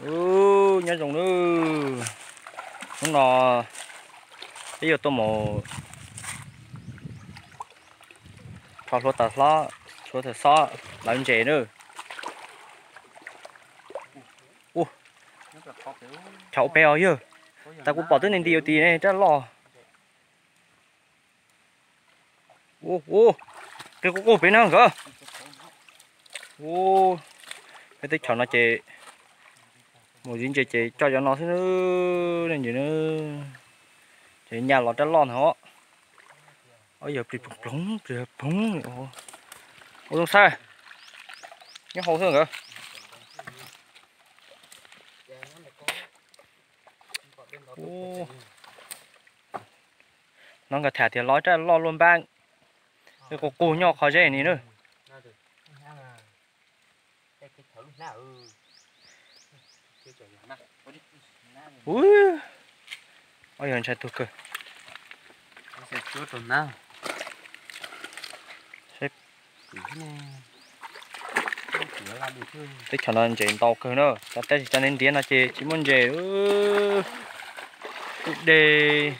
Ub, nyob zoo nawb. Hnub no peb yuav tuaj mus rho hluav taws hlob, hluav taws xob lawv ntses nawb. Ub, chav ua peb os yawg. Tas kuv pom twb nti nti ua ti ne rab loj. Ub, ub, qig quj quj pem na nkawd. Ub, peb teb chaws no ces mus ziv ntses ces coj cov no xwb ne, ntses na. Ces nyaj los rab loj ntag. Ob yawg plig ploog plig ploog. Ua zoo saib, nyob hauv xwb nkawd. No nkawd tham tias los rab loj luaj npab, qig quj quj nyob qhov zeb ni na. Ub, ob yawg ntshai tuag kawg. Teb chaws no ntses ntau kawg na, cov teb tsis cov ntiav ntiav no ces tsis muaj ntses. Ub, dej.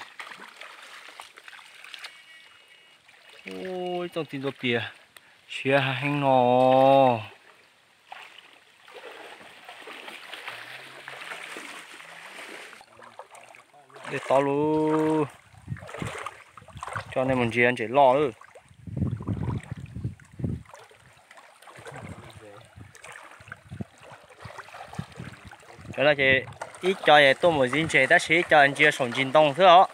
Ub, ib txooj txiv ntua pias siav heev no. Dej tob lug, coj nej mus ntsia ntses loj lawm. Cov no ces ib co es tuaj mus ziv ntses tab sis ib co ntsia saum ntsis ntoo xwb os.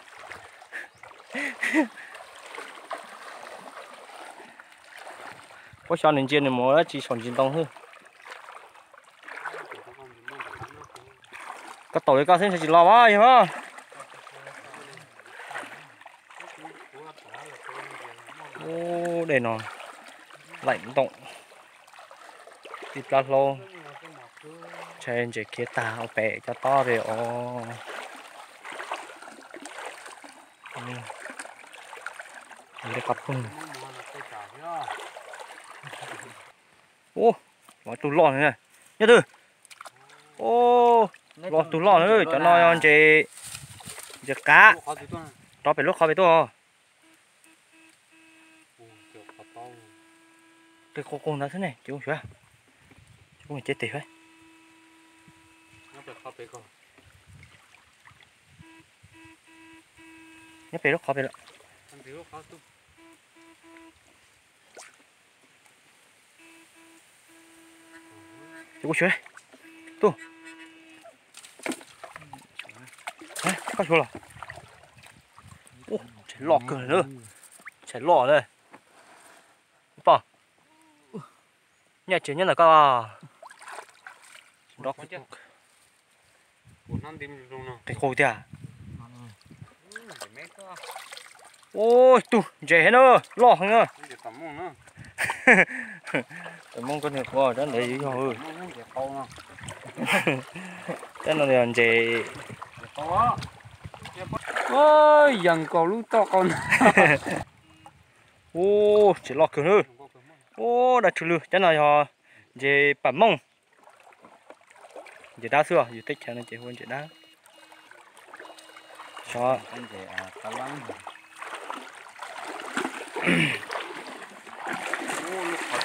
Puab xyov nws ntsia nws mus dab tsi saum ntsis ntoo xwb. Koj taum li koj xwb ntshe tsis los mas yog. Ub, dej no laim ntoom, tib plab hlaub, ntshai ntses khiav tag ua pem cov tob li os. Ub, los ib tug loj na, nyob twg. Ub, los tug loj na, cov no yog ntses, ntses qav, rov pem lub qhov pem tuaj. Qig quj quj ntawd xwb ne, ces ua xyuav, ces ua ces tes xyuav. Nyob pem lub qhov pem lawm. Ces ua xyuav, tuj, koj xyuav los. Ub, ntses loj kawg na, ntses loj na. Pom, nyaj tsis nyob ntawm koj. Qis qus tiag. Ub, tug ntses heev na, loj heev na. Tus Hmoob koj niag quav rab ntawd yog, rab no yog ntses. Yees nkaus lub toj qau na. Ub, ntses loj kawg na. Ub, dab tshwj lwg, cov no yog ntses pam mooj. Ntses dab xwb, yus teb chaws no ces hu ntses dab.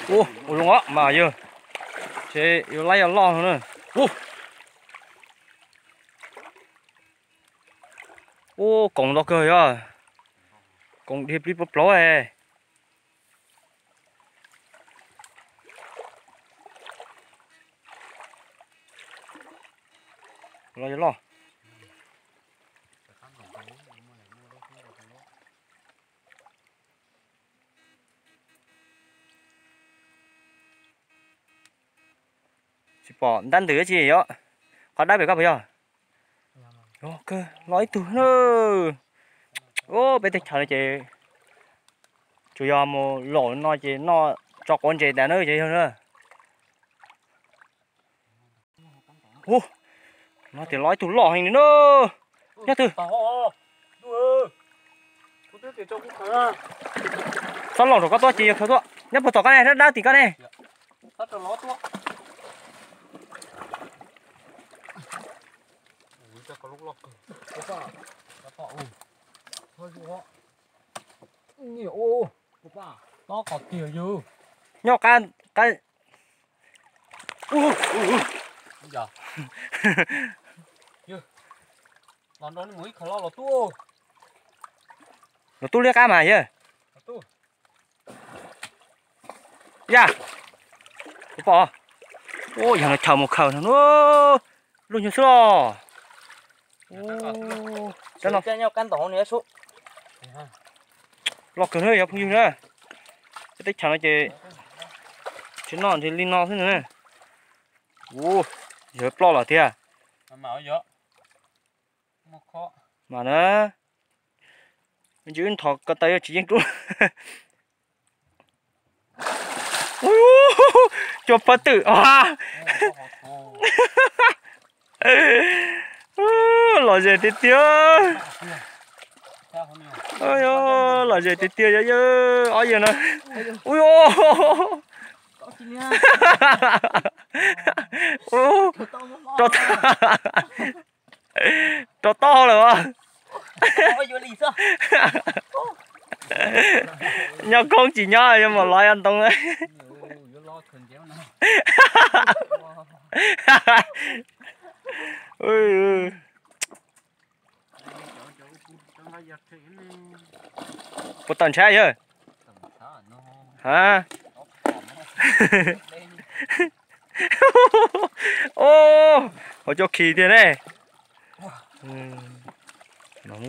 Ub, ua zoo os mas yog, ces yuav laib yuav loj no na. Ub, ub, koom ntau kawg yog, koom dhia plig plaub plaub. Los yog loj. Tsis pom ntab ntws tsi yom. Qhov dawb pem koj puas yog? Los ib tug na. Ub, peb teb chaws no ces tsuas yog mus laum no ces noj tso quav ntses tas na ces yog na. Ub, no tias los ib tug loj heev li na. Nyob twg? Txhob laum rau koj tuaj ces yog khaws tuaj. Nyob puag tom koj ne, dawb tim koj ne. Nyob qab, qab. Los tub liab qab mas yawg. Ya, kuv pom. Ua yog no chaw mus khaws no, lub nyuag xwb los. Los kawg na yog phooj ywg na. Peb teb chaws no ces tsis noj ntshe li no xwb na. Ua yog ploj lawm tiag. Mas na, ntsis wb nthos ko taw yuav tsis yeej dub. Cua pawg twm. Lom zem tiag tiag. Lom zem tiag tiag yog yawg, ob yawg no. Ui, rau, rau taub hau lawm as. Nyob koob tsis nyob yuav mus lov ntoo. Puas tawm ntshai yawg? Ha, hauv cua khi tiag ne. Rov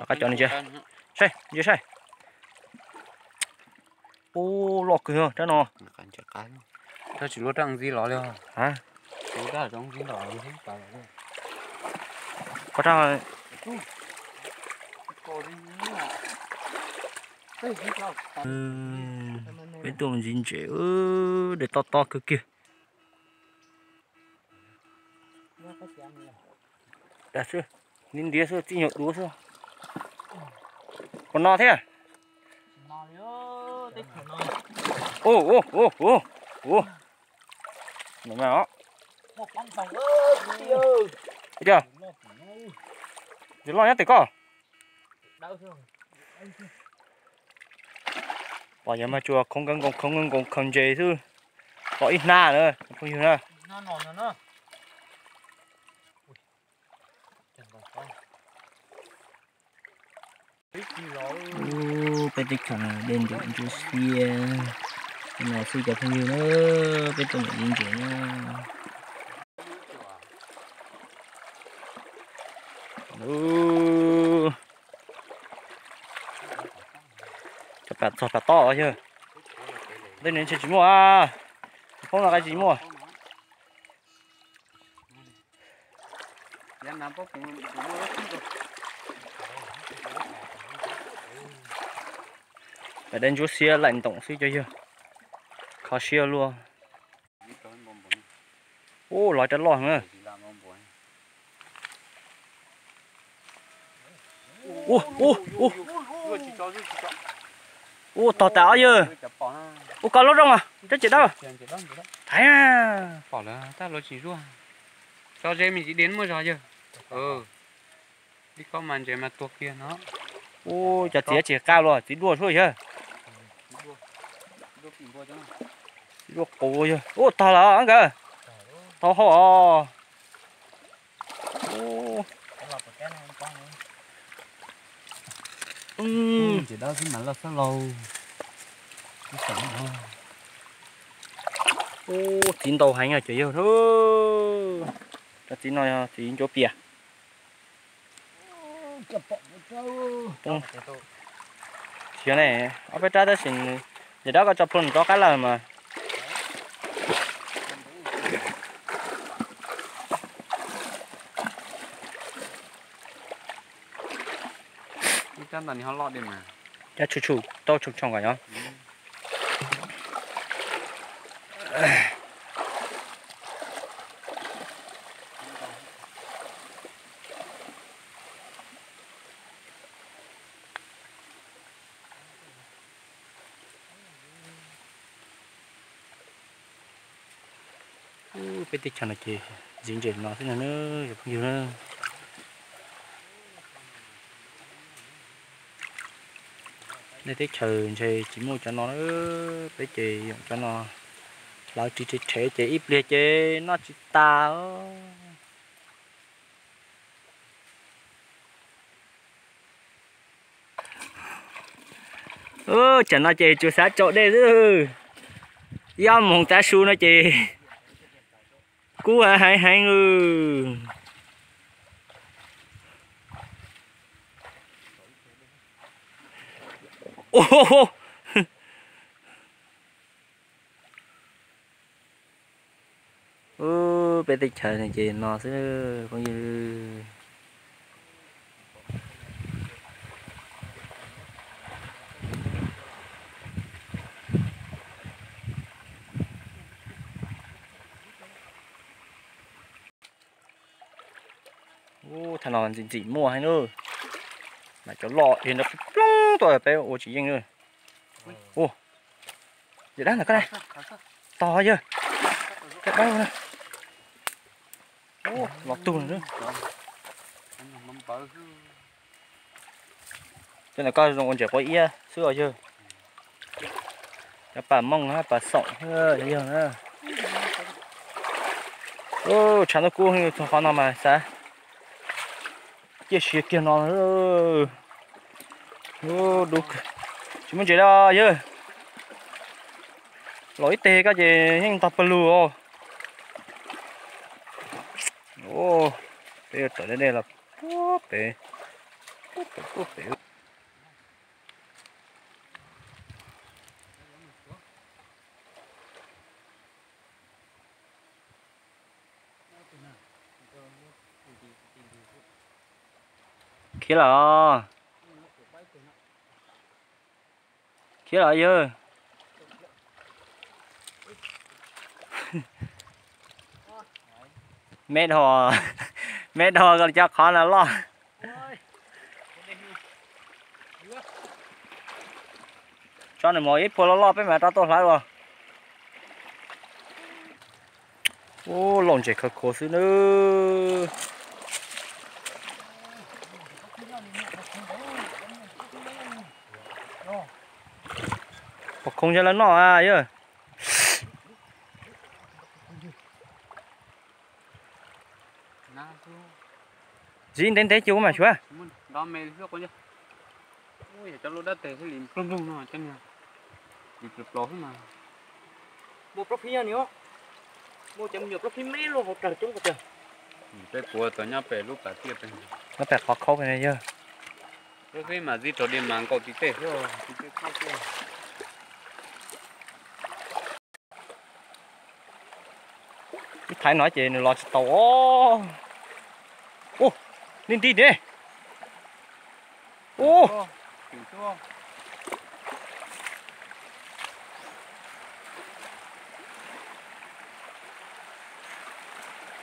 qab cov no, saib ntsia saib. Ub, loj kawg rab no. Tsis lub raj ntxi los li. Peb tuaj mus ntxiv ntses, de to to kawg kiag. Ntiav xwb, txij nyuag duav xwb. Puas no thiab? Ub, ub, ub, ub, ub. Ntses loj nyob tim koj. Pom yog mas tsuas khoov nkaus nkoos khoov nkaus nkoos khaws ntses xwb. Pom ib hnab na phooj ywg na. Ub, peb teb chaws no dej ntuj ntsuab xiab no xwb cov phooj ywg na, peb tuaj mus ntxiv ntses na. Cov pam txog pam tob yawg. Tej no ntshe tsis muaj, poob no qab tsis muaj. Pem dej ntsuab xiab laim ntoom xwb cov yawg. Kho siab luaj. Ub, lov rab loj heev na. Ub, ub, ub. Ub, tog tas ob yawg. Ub, koj lub rooj os, rab ceg dawb. Thaiv na. Pom lawm tab lawv tsis zuaj. Tso ze me ntsis diav muaj zog yawg. Li koj mas ntses mas tuag kiag no. Ub, cov txiv tsis qab luaj, txiv duaj suab yawg. Txiv duaj qus yawg. Ub, tog lawm nkawd. Tog hauj os. Ntses dawb xwb mas loj xab laug. Ub, txiv ntau heev cov yawg. Cov txiv no yog txiv ncuav pias. Tsis yog ne, ob peb rab tab sis ntses dawb koj tso plhuav rov qab lawm mas. Ib rab ntawm no ho loj di mas. Cab tshum tshum tau tshoo tshoo kom nyob. Ub, peb teb chaws no ces ntxiv ntses no xwb no na, cov phooj ywg na. Nej teb chaws ntshe tsis muaj cov no, peb ces yoom cov no hlawv ris rhe rhe ces ib pliag ces noj tsis tas. Tsam no ces tsuas xav tso dej xwb. Ib ob moos tav su no ces kub heev heev. Peb teb chaws no ces no xwb phooj ywg. Ub, thaj no ntxim ntxim muaj heev na. Mas cov loj dhia nrov ploog tuaj peb ua tsis yeej na. Ua, yawg dab ntawm koj na, tos yawg, koj dawb na. Ub, los tug na. Cov ntawm koj zoo ua ntses quav iab xwb os yawg. Cov pas mooj hab pas xoom yog na. Tshav ntuj kub txog qhov no mas xav ciaj sia kiag no. Tsis muaj ntses li yawg. Los ib teg koj ces yeej ntog pawg lug os. Peb yuav raws deb dej los puag pem, puag pem, puag pem. Khiav lawm. Khiav lawm yawg. Me dhau, me dhau cov qhov no loj. Tso nws mus ib puag loj loj peb mam rov tuaj hlawv los. Ub, lauj ntses khawv khuav xwb nawb. Pom khoom yog lawv noj a yawg. Zib ntev ntev cia ua mas xyuav. Peb puav tau nyob pem lub pas tiaj pem. Nyob pem qhov khaub pem yawg. Lub xib mas zib rau di mas nkaus tim tej xwb. Ib thaiv no ces nws los tsis tau os. Ub, nti nti ne. Ub.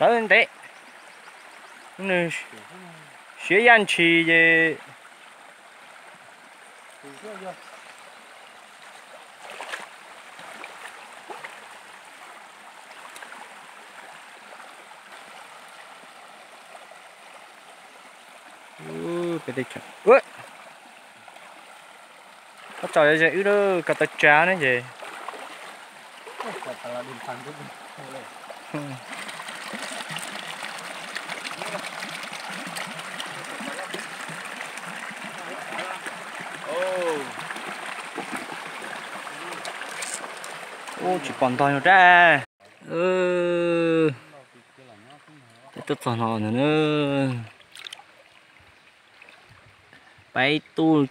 Lawv ntev, nws siav yaj ntshis ces. Peb teb chaws, ua, koj tso ze wb lawm, koj tawv tsa ne ces. Ub, tsis pom ntog yog dab. Peb tuaj txog no ntag na. Peb tuaj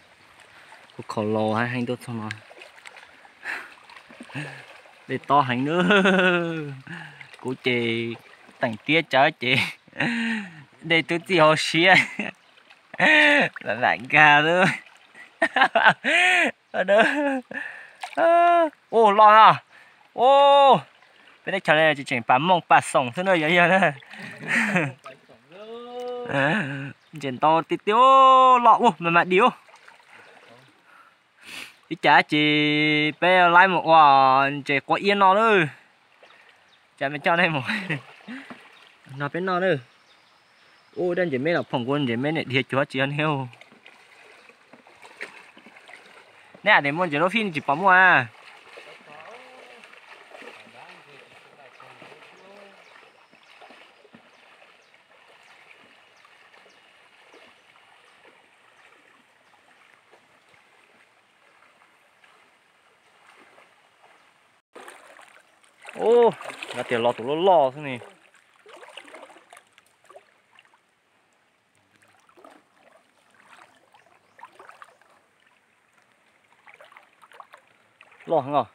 ua khau laus heev tuaj txog no. Dej tob heev na. Kuv ces teem tiab tsawv ces dej twb txij hauv siab. Lam lam nkag lawm. Ua, loj na. Ua, peb teb chaws no tsis tseem pas mooj pas xoom xwb na yog yog na. Ntses ntau tiag tiag, loj ua mas mas di ua. Ib cas ces peb laib mus ua ntses quav iab no lawm. Cas me coj nej mus no peb noj na. Ua dab ntses me los phoom kuv ntses me niam dhia cuag tsis yog ne. Neb tias muaj ntses lub fij tsis pom muaj a. Ub, yog tias los tus loj loj xwb ne. Loj heev os.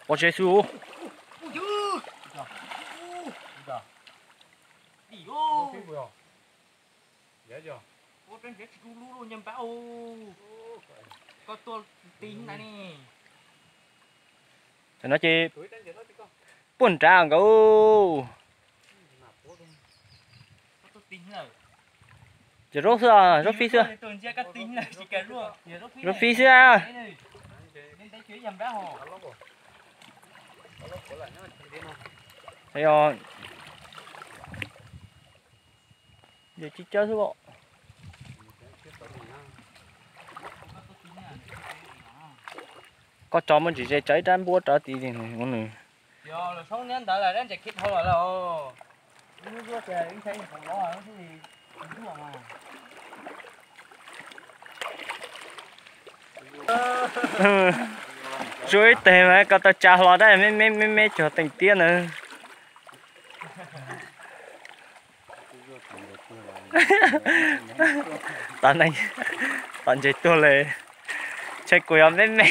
Pov tsev xwb. Tam no ces puag nrad nkawd. Ces zaub xwb, zaub fij xwb. Zaub fij xwb. Yog, yog cib cawb xwb os. Koj tso muaj ntsis ze tso ib rab npuab rau tid ua nws. Zuaj ib teg mas koj tau tsa hlo dab me me me me cuag teem tiab na. Tom ntses tuag li, ntshe kuv yog me me.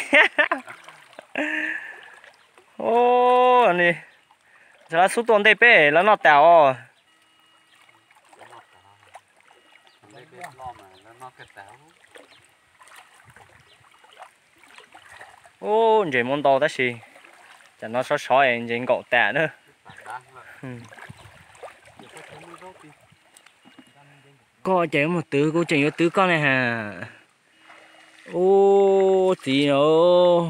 Ub, ni, lawv xub tuaj ntej peb lawv noj tas os. Ub, ntses muaj ntau tab sis tam no sov sov es ntses nkaum tas na. Koj ces mus twv, kuv tseem yuav twv koj ne ha. Ub, txiv os.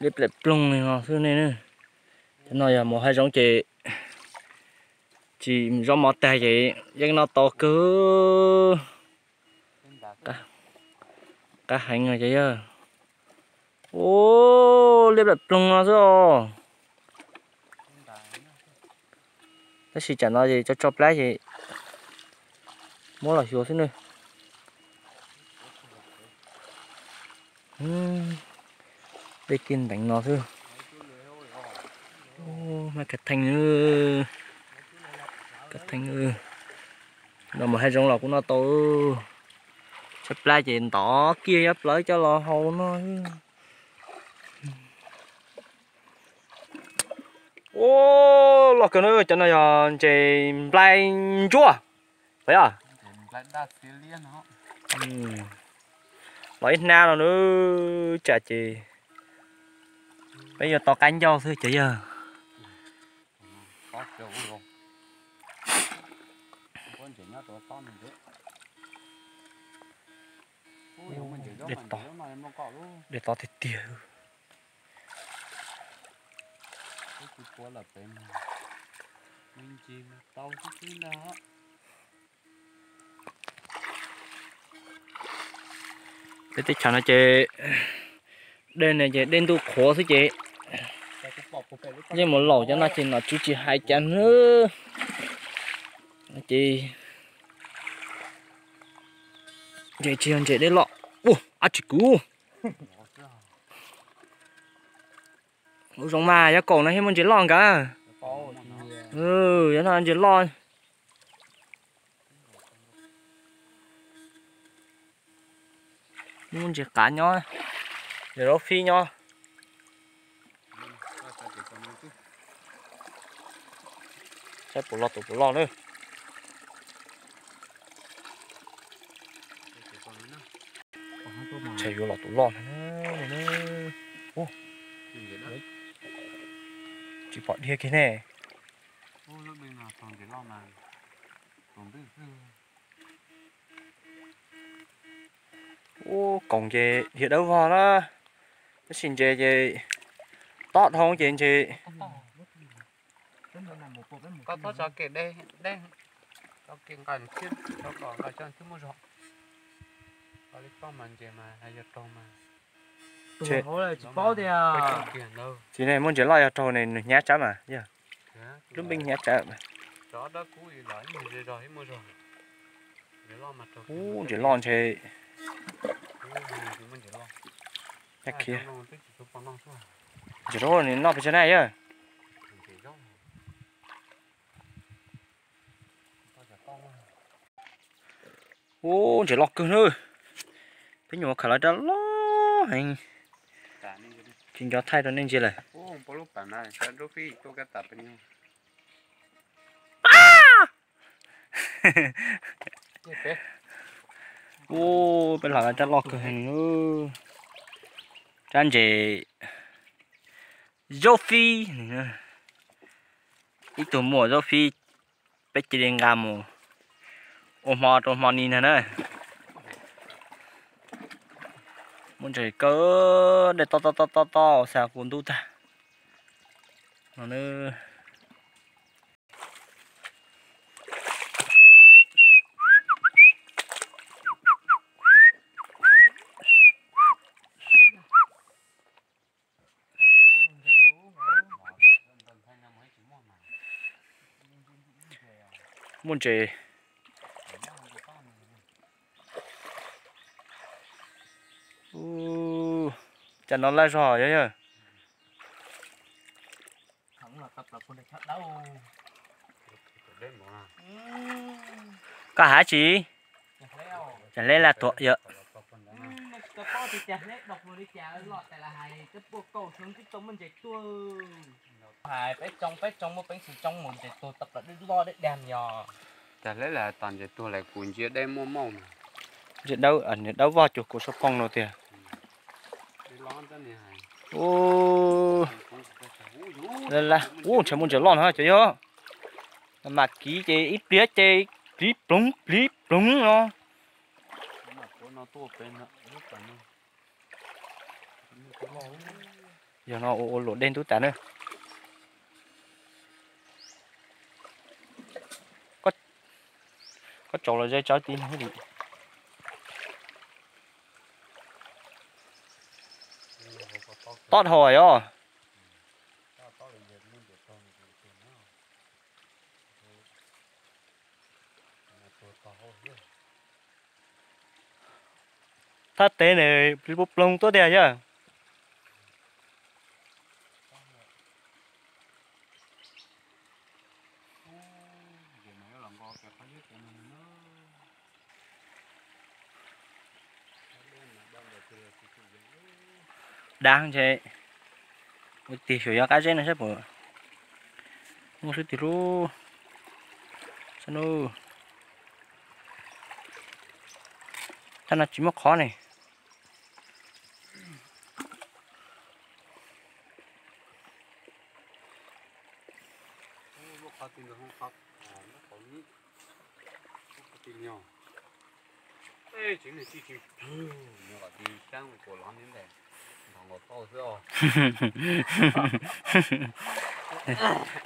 Liab plam ploog li no xwb ne. Cov no yog mus hav zoov ces tsis zaub mov tag ces yeej noj tau kawg. Qab heev no ces yog. Ub, liab plam ploog no xwb os. Tab sis tsam no ces tso tso plab ces muab los xyuas xwb na. Dej kiag nteev no xwb. Maj kav theej, kav theej. No mus hav zoov los kuj noj tau. Tshaib plab ces ntov kiag yob plawv coj los haus no. Ub, loj kawg na, cov no yog ntses nplai ntsuab, puas yog? Los ib hnab no na, tsam ces peb yuav tau qaib ncauj xwb ces yog. Dej to tiag tiag. Peb teb chaws no ces dej ne ces dej ntuj qhuav xwb ces yeej mus laus cov no ces nom tswv tsis hais cas na. Ces ntses tsis yog ntses dej loj. Ua ab tsis kuv. Ua zoo mas, yog kaum no thiaj muaj ntses loj nkawd. Yog no ntses loj. Muaj ntses qav nyob, ntses laub fib nyob. Saib puas loj tus puas loj na. Ntshai yuav los tus loj na. Tsis pom dhia kiag ne. Ub, koom ces dhia dawb vog na, tab sis ntses ces tob dhau ces ntses Koj txhob tso kev deb, deb, tso kev nqa thiab, tso kom nqa coj thiab muaj zog. Koj li koj mas ntses mas yog raug mas. Tus hauv lawm tsis paub tias. Tsis ne, muaj ntses loj yog raug ne nws hnyav tsawv mas yog. Lub npeej hnyav tsawv. Tso dab kub los ib mus zej zog ib muaj zog. Ntses loj mas raug. Ub, ntses loj ntshe. Ntses loj. Ntses loj noj pes tsawg na yog. Ub, ntses loj kawg na. Peb nyuam qhuav khaws los rab loj heev. Tsis nco thaij rau nej ntsia lawm. Ub, peb los rab loj kawg heev. Rab ntses zaub fib. Ib tug muaj zaub fib, peb cia li nqa mus ua hmo rau hmo ni ntag na. Muaj ntses kawg, dej tob tob tob tob tob xa kuv ntub tag no. Muaj ntses. Ub, cas no laj zog yog yog. Koj hais tsis? Cas hleb laj tuag yog. Cas hleb laj tas ntses tuag lawm kuv ntsia dej muaj mauj. Ntses dawb, dawb vog cuag kuv sab poog no tiag. Ub, ntshai muaj ntses loj no cov yog. Mas kiv ces ib pliag ces pliv ploog pliv ploog no. Yog no ua luam dej ntub tas na. Koj tsaus los ze tsawv ti no li. Tob dhau yog. Thaj teb ne, ploog tuaj tiag yog. Dab ntshe ua tig xyuas yog qab zeb no saib puas muaj xwb tig lub. Thaj no tsis muaj qhov ne.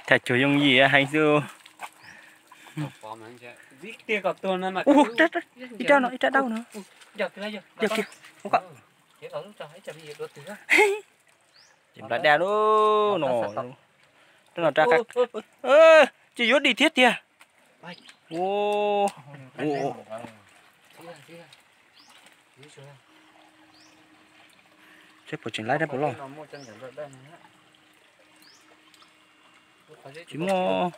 Tham cuag yooj yim heev xwb. Ib rab no, ib rab dawb no. Ces npla daj lub no. Tsis yuav dim thiab tiag. Seb puas tseem laib dab puas loj. Tsis muaj.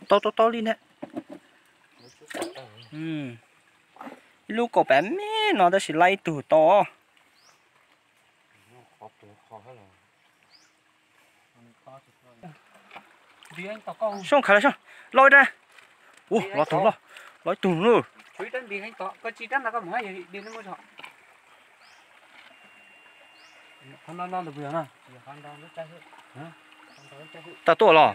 Tau tau tau li na. Ib lub kaum pam me no tab sis laib ib tug tau. Soj khav la soj, loj ib rab. Ua, loj tug loj, loj ib tug na. Tau tuaj los.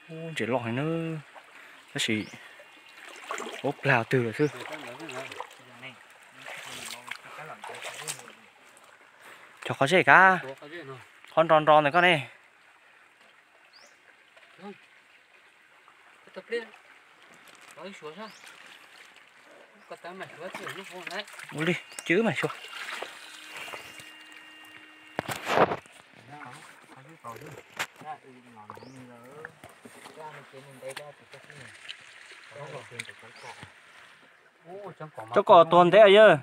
Ub, ntses loj heev na, tab sis ua plag twg lawm xwb. Cov qhov zeb kav, qhov nro nro ntawm koj ne. Ua li, cwb mas xyuas. Cov kom tuag ntev yawg.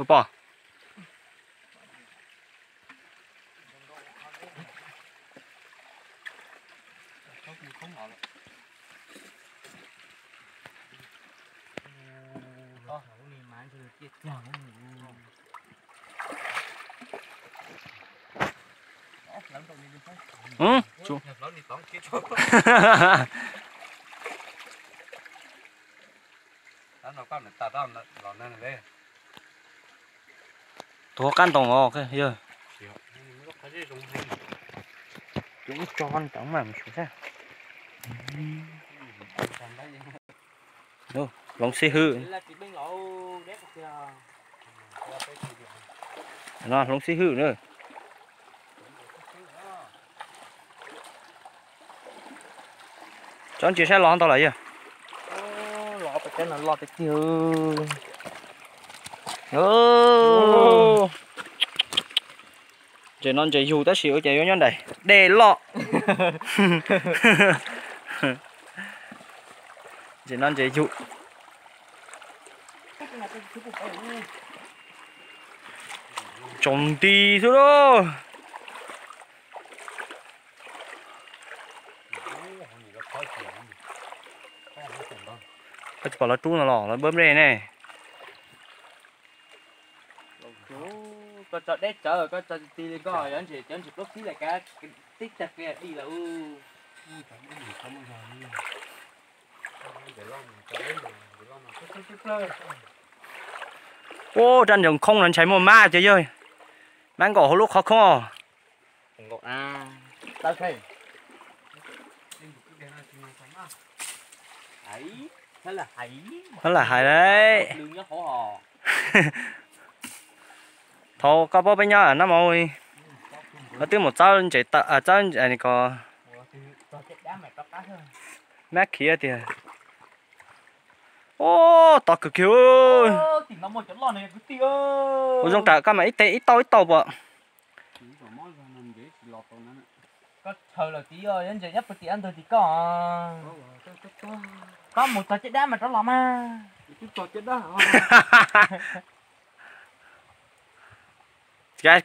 Ua pom. Tuag qab ntoo os yawg. Tso cov mas mus xyuas saib. Hloov xib hwb. No hloov xib hwb na. Tsob ntsia saib los ntau lawm yawg. Ntses no ntses yug tab sis ua cas yuav nyob nraim dej loj. Ntses no ntses yug. Tsaus nti xwb lauj. Koj tsis pom lawv rub no los lawv npawb nplej ne. Koj tso deb tsawv, koj tso ti li koj, cov ntses plaub txhib lawm kav tib tag kiag di lawm. Ua rab ntsees khoob no ntshai muaj mab cov yawg. Mab nkaum hauv lub qhov khoob os. Lam hais lauj. Thaum koj paub peb nyob nab mus, koj twb mus txawb ntses tawm txawb ko, mab khiav tiag. Ub, tod kawg kiag. Ua zoo rawm koj mas ib teg ib tauj ib tauj puas. Koj mus txog caj dab mas rov los mas. Tsis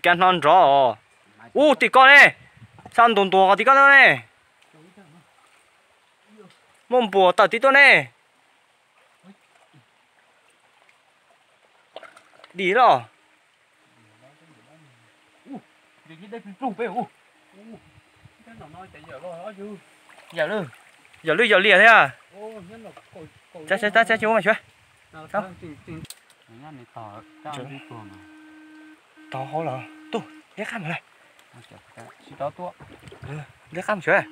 kav hnov nrov os. Ub, tim koj ne. Sab ntuag ntuag tim koj ne. Muaj npuas tawm tim tuaj ne. Dim los. Yawm lwj yawm liam thiab. Tab tab tab tab mas xyuas. Tau hauv los tuj, liab qab mus lawm. Liab qab mus xyuas.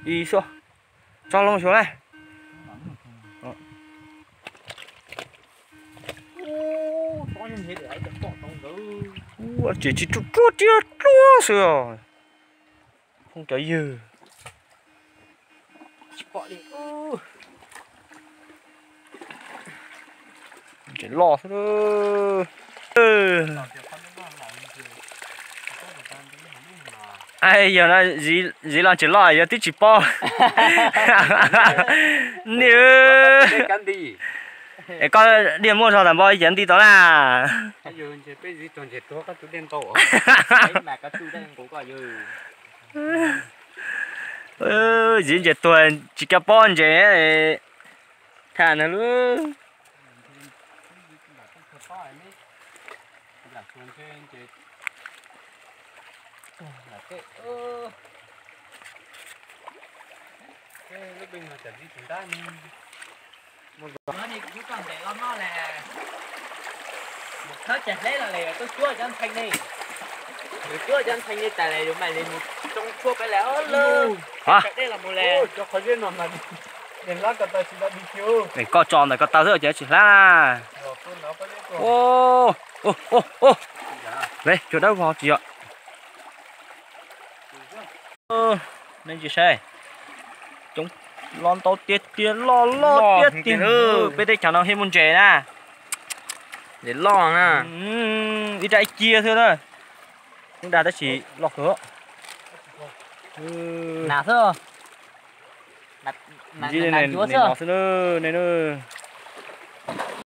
Ib xub, tso loo xyuas na. Ua ces tsis ruaj ruaj tiag ruaj xwb os. Phooj cov ywg. Ntses loj xwb. Ai, yog no ziv los ntses loj yog twb tsis paub. Niam, es koj diag muaj zog tas npau ib cov nti tau na. Ziv ntses tuag tsis kav pob ntses tham na lub. Thawb cag hleb los lawm, tuaj cuab cov ntxhee ne. Yus cuab cov ntxhee ne tas lawm yus mam li mus tsoo tshuaj peb lawm. Koj tso ntawm ko taw xwb ces tsis hlab na. Le, cua dawb vog tsis yog. Nej ntsia saib, coob, loj ntau tiag tiag, loj loj tiag tiag. Peb teb chaws no thiaj muaj ntses na. Ntses loj na. Ib rab ib ciab xwb na. Coob dag tab sis loj kawg. Nas xwb. Ntsia no xwb na, nej na.